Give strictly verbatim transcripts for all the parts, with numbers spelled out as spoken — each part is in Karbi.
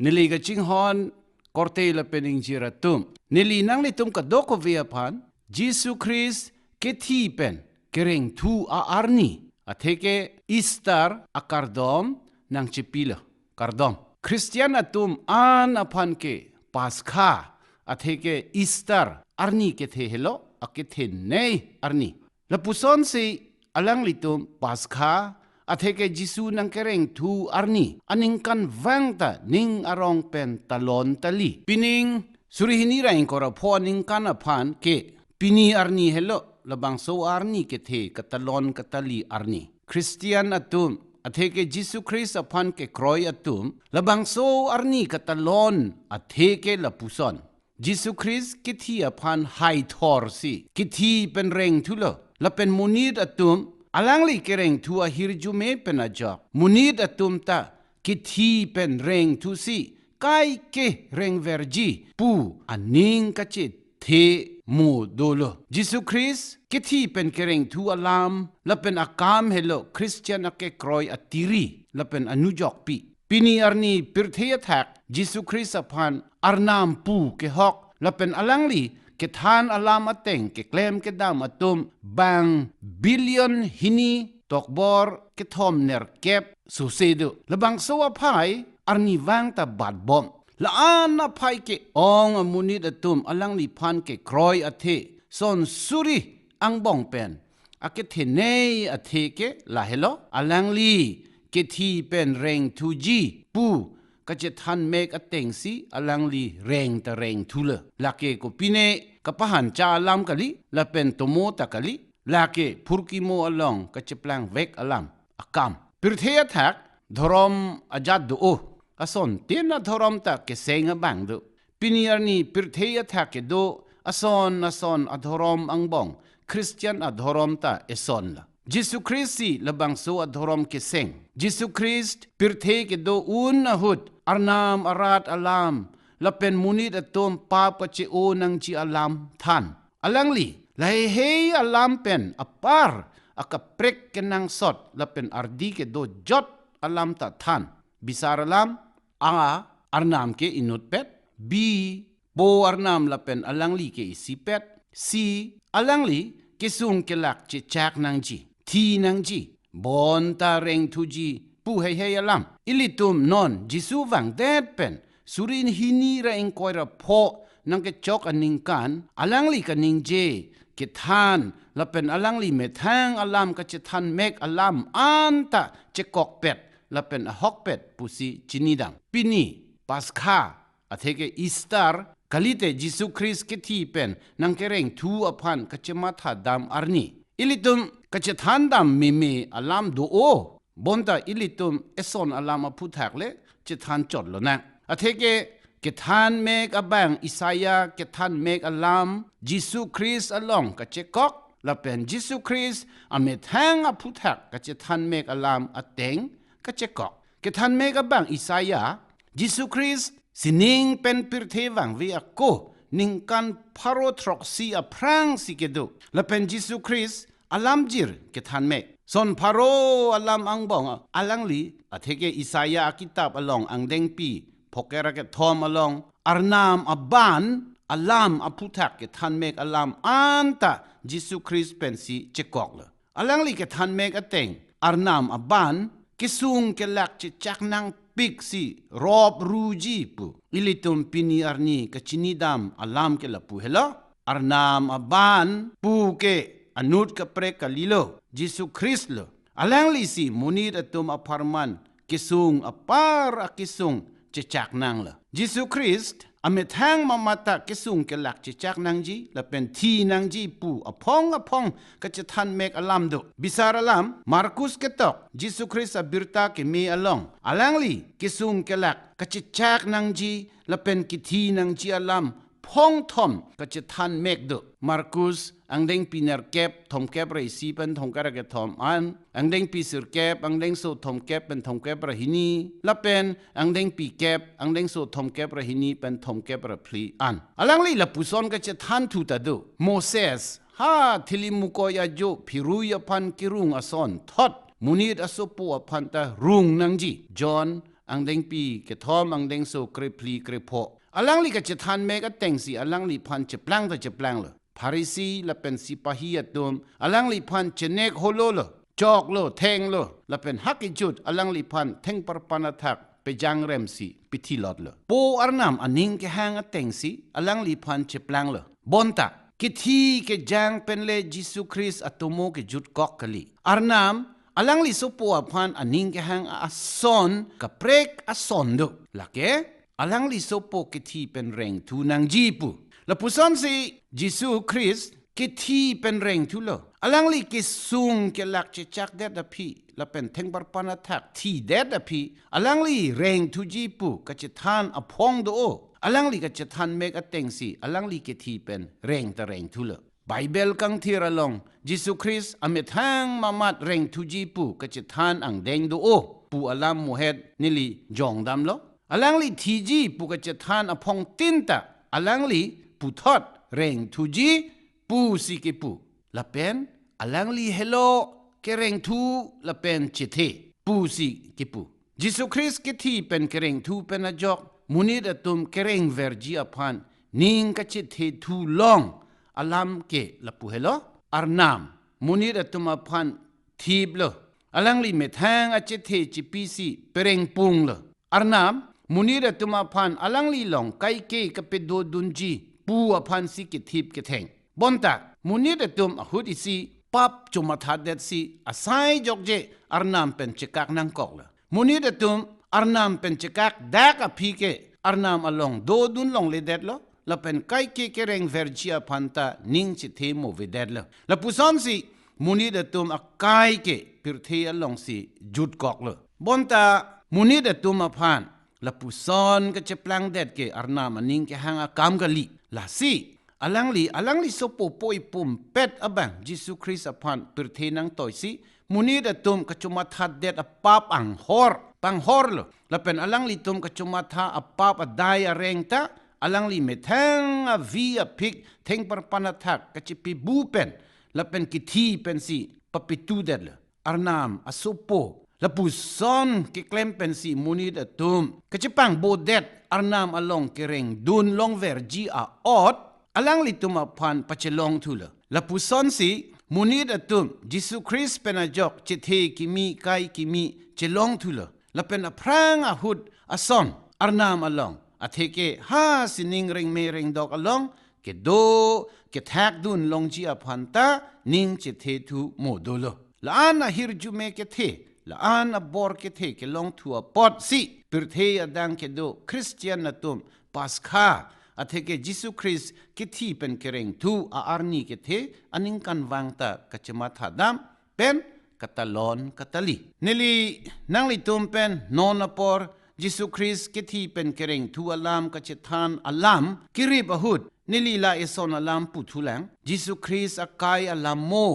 Neli kachinghon korte lapen ingjir atum, neli nanglitum kadokave aphan Jisu Khristo kethi pen kerengthu a-arni, atheke Easter akardom nangchepilo. Kardom. Christian atum an aphan ke Paskha atheke Easter arni kethe helo, akethenei arni. Lapusonsi alanglitum Paskha atheke Jisu nangkerengthu arni aningkanvang ta ning arong pen talon tali. Pining suri hini ra ingkoi ra pho aningkan aphan ke pini arni helo, labangso arni kethe katalon katali arni. Christian atum atheke Jisu Khristo aphan kekroi atum labangso arni katalon atheke lapuson. Jisu Khristo kethi aphan haithorsi kethi pen rengthulo. Lapen monit atum alangli kerengthu ahirjume pen ajok, monit atum ta kethi pen rengthusi kaike rengverji pu aning kachethe mo dolo. Jisu Khristo kethi pen kerengthu alam lapen akam helo Christian akekroi atiri lapen anujokpi. Pini arni pirthe athak Jisu Khristo aphan Arnam pu kehok lapen alangli kethan alam ateng keklem kedam atum bang billion hini tokbor kethom nerkep sose do. Labangso aphai arnivang ta batbom. La-an aphai ke-ong amonit atum alangliphan kekroi athe son suri angbong pen akethenei athe ke lahelo, alangli kethi pen rengthuji pu kachethan mek atengsi alangli reng ta rengthulo. Lake kopine kapahancha alam kali, lapen tomo ta kali, lake phurkimo along kacheplangvek alam akam. Pirthe athak dhorom ajat do-o, ason tin adhorom ta keseng abang do. Pini arni pirthe athak kedo ason ason adhorom angbong Christian adhorom ta esonlo. Jisu Khristo si labangso adhorom keseng. Jisu Khristo pirthe kedo un ahut Arnam arat alam lapen monit atum pap kache-o nangji alam than. Alangli lahei alam pen apar akaprek kenangsot lapen ardi kedojot alam ta than. Bisar alam, a, Arnam ke inutpet, b, Po Arnam lapen alangli ke isipet, c, alangli kesung kelak chechak nangji, thi nangji, bonta rengthuji pu heihei alam. Ilitum non Jisu vangdet pen suri hini ra ingkoi ra pho nangkechok aningkan alangli kaningje kethan lapen alangli methang alam kachethan mek alam anta chekokpet lapen ahokpet pusi chinidam. Pini Paskha atheke Easter kalite Jisu Khristo kethi pen nangkerengthu aphan kachematha dam arni. Ilitum kachethan dam meme alam do-o, bonta ilitum eson alam aphuthak le chethan chot lonang. Atheke kethan mek abang Isaiah kethan mek alam Jisu Khristo along kachekok, lapen Jisu Khristo amethang aphuthak kachethan mek alam ateng kachekok. Kethan mek abang Isaiah, Jisu Khristo sining pen pirthe vangve ako ningkan pharo throksi aphrangsi kedo. Lapen Jisu Khristo alamjir kethan mek. Son pharo alam angbong alangli, atheke Isaiah akitap along angdengpi phongkep ra kethom along, Arnam aban alam aphuthak kethan mek alam anta Jisu Khristo pensi chekoklo. Alangli kethan mek ateng Arnam aban kesung kelak chechak nangpiksi rop ruji pu. Ilitum pini arni kachinidam alam ke lapu helo. Arnam aban pu ke anut kaprek kalilo, Jisu Khristo lo. Alangli si monit atum apharman kesung apar akesung chechak nanglo. Jisu Khristo amethang mamat ta kesung kelak chechak nangji lapen thi nangji pu aphong aphong kachethan mek alam do. Bisar alam, Markus ketok Jisu Khristo abirta keme along alangli kesung kelak kachechak nangji lapen kethi nangji alam phongthom kachethan mek do. Markus angdengpi nerkep, thomkep ra isi pen thomkep ra kethom an, angdengpi sirkep, angdengso thomkep pen thomkep ra hini, lapen angdengpi kep, angdengso thomkep ra hini pen thomkep ra phli an. Alangli lapuson kachethan thu ta do. Moses ha thili mukoi ajo phirui aphan kerung ason thot monit asopo aphan ta rung nangji. John angdengpi kethom angdengso krephli krepho. Alangli kachethan mek atengsi alangliphan cheplang ta cheplanglo. Pharisi lapen sipahi atum alangliphan chenek hololo, choklo, thenglo, lapen hak kejut alangliphan thengparpan athak pejangremsi pithilotlo. Po Arnam aning kehang atengsi alangliphan cheplanglo. Bonta, kethi kejang penle Jisu Khristo atomo kejutkok kali. Arnam alangli sopo aphan aning kehang ason kaprek ason do. Lake, alangli sopo kethi pen rengthu nangji pu. Lapusonsi Jisu Khristo kethi pen rengthulo. Alangli kesung kelak chechakdet aphi, lapen thengparpan athak thidet aphi, alangli rengthuji pu kachethan aphong do-o. Alangli kachethan mek atengsi alangli kethi pen reng ta rengthulo. Bible kangthir along Jisu Khristo amethang mamat rengthuji pu kachethan angdeng do-o pu alam muhet neli jongdamlo. Alangli thiji pu kachethan aphongtin ta alangli puthot rengthuji pusi kepu. Lapen alangli helo kerengthu lapen chethe pusi kepu. Jisu Khristo kethi pen kerengthu pen ajok monit atum kerengverji aphan ning kachethethu long alam ke lapu helo. Arnam monit atum aphan thiplo. Alangli methang achethe chepisi perengpunglo. Arnam monit atum aphan alangli long kaike kapedodunji pu aphansi kethip ketheng. Bonta monit atum ahut isi pap chomathadetsi asai jokje Arnam pen chekak nangkoklo. Monit atum Arnam pen chekakdak aphi ke Arnam along dodun longledetlo, lapen kaike kerengverji aphan ta ning chethe movedetlo. Lapusonsi monit atum akai ke pirthe alongsi jutkoklo. Bonta monit atum aphan lapuson kacheplangdet ke Arnam aning kehang akam kali. Lasi alangli, alangli sopo poi pumpet abang Jisu Khristo aphan pirthe nangtoisi monit atum kachomathaddet apap anghor, panghorlo. Lapen alanglitum kachomatha apap adai areng ta alangli methang avi aphik thengparpan athak kachepibu pen lapen kethi pensi papitudetlo. Arnam asopo lapuson keklem pensi monit atum kachepangbodet Arnam along kerengdun longverji a-ot alanglitum aphan pachelongthulo. Lapusonsi monit atum Jisu Khristo pen ajok chethe kimi kai kimi chelongthulo. Lapen aphrang ahut ason Arnam along atheke ha sining rengme rengdok along kedo kethakdun longji aphan ta ning chethethu mo dolo. La-an ahirjume kethe, la-an abor kethe kelongthu apotsi pirthe adang kedo Christian atum Paskha atheke Jisu Khristo kethi pen kerengthu a-arni kethe aningkanvang ta kachemathadam pen katalon katali. Neli nanglitum pen non apor Jisu Khristo kethi pen kerengthu alam kachethan alam kirip ahut neli la eson alam puthulang. Jisu Khristo akai alam mo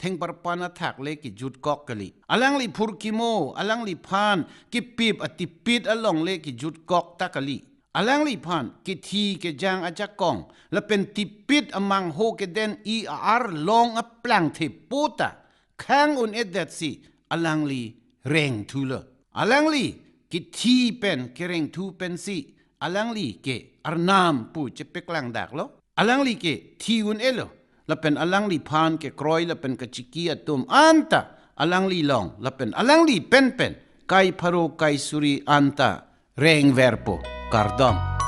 thengparpan athak le kejutkok kali. Alangli phurkimo, alangliphan kipip atipit along le kejutkok ta kali. Alangliphan kethi kejang ajakong lapen tipit amangho keden-i a-arlong aplangthepo ta khang un-edetsi alangli rengthulo. Alangli kethi pen kerengthu pensi alangli ke Arnam pu chepeklangdaklo. Alangli ke thi un-elo. Lapen alangliphan kekroi lapen kachiki atum anta alangli long lapen alangli penpen kai pharo kai suri anta rengverpo. Kardom.